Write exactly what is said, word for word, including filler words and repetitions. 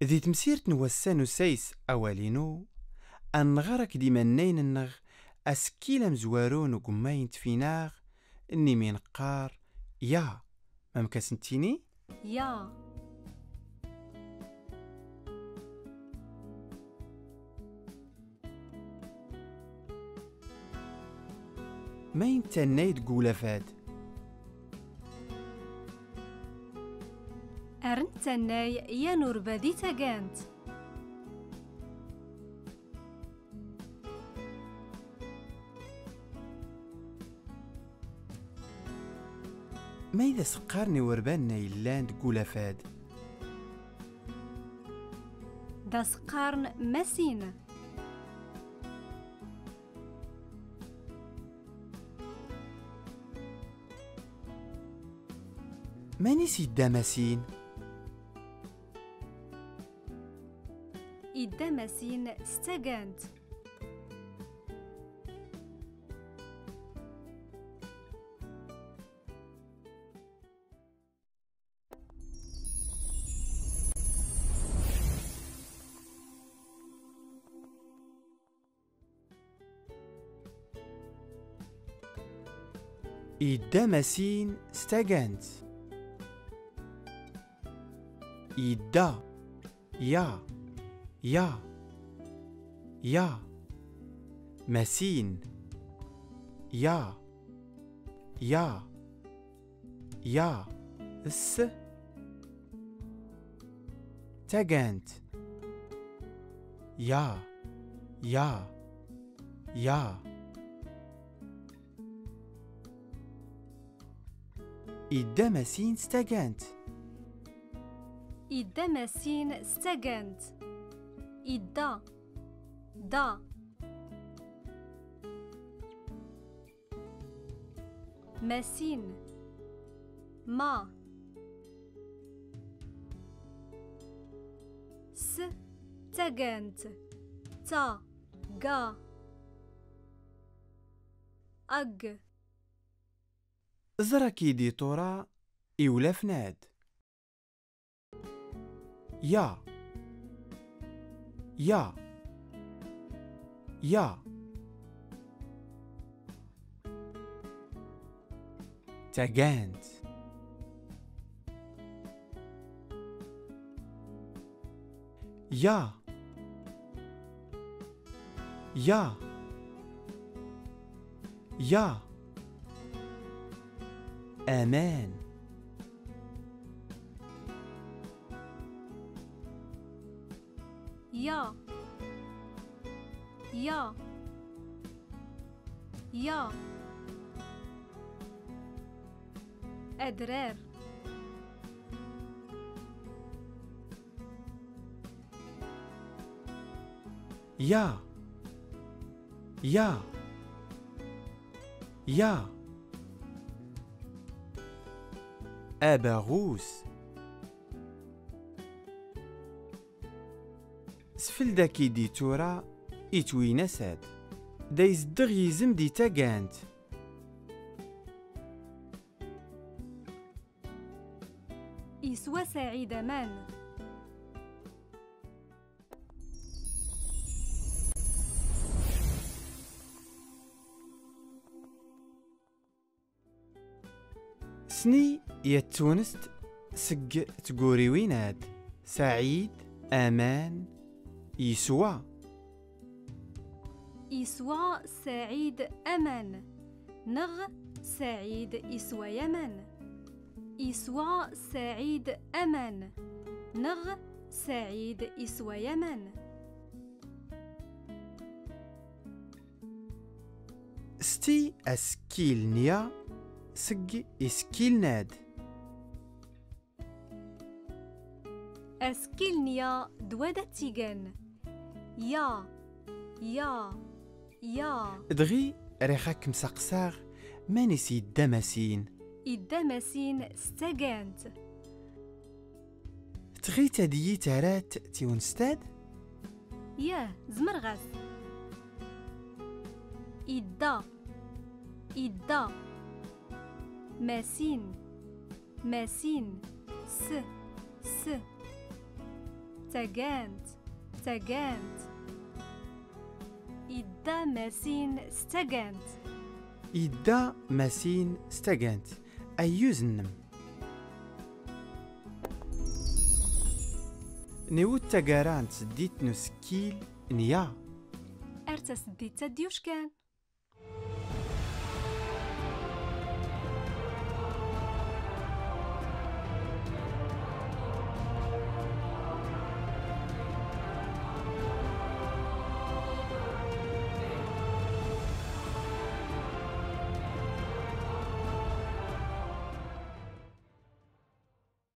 Di temsirt n wass-a n usayes Awal-inu, ad nɣer akked imannayen-nneɣ asekkil amezwaru n ugemmay n tfinaɣ, nni mi neqqar ya. Mamk as-nettini? Ya. Ma i nettannay deg ulafad? Ar nettannay yan urba di tagant. Ma i d as-qqaren i urba-nni yellan deg ulafad? Da as-qqaren Masin. Mani s-yedda Masin? Yedda Masin s tagant. Yedda Masin s tagant. Yedda. Ya. Ya. Ya. Masin. Ya. Ya. Ya. S tagant. Ya. Ya. Ya. Yedda Masin s tagant. Yedda Masin s tagant. Yedda. Da. Masin. Ma. S tagant. Ta. Ga. Ag. Ẓer akid i tura iwlafn-ad. Ya. Ya. Ya. Tagant. Ya. Ya. Ya. Aman. Ya. Ya. Ya. Adrar. Ya. Ya. Ya. Abaɣus. Sfeld akid i tura i twinas-ad. Da izeddeɣ yizem di tagant. Iswa Saɛid aman. Sni yat tunest seg tguriwin-ad. Saɛid aman yeswa. Iswa Saɛid aman. Neɣ Saɛid iswa aman. Iswa Saɛid aman. Neɣ Saɛid iswa aman. Sti asekkil n ya seg isekkilen-ad. Asekkil n ya d wad ad t-igan. Ya, ya, ya. Dɣi riɣ ad kem-saqsaɣ, mani s yedda Masin? Idda Masin s tagant. Tɣit ad iyi-tarat tiwenst-ad? Yah, zemreɣ-as. Idda. Idda. Masin. Masin. S. S. tagant, tagant. Idda Masin s tagant. Idda Masin s tagant. Ayyuz-nnem. Niwet taggara n tseddit n usekkil n ya. Ar taseddit-a d-yuckan.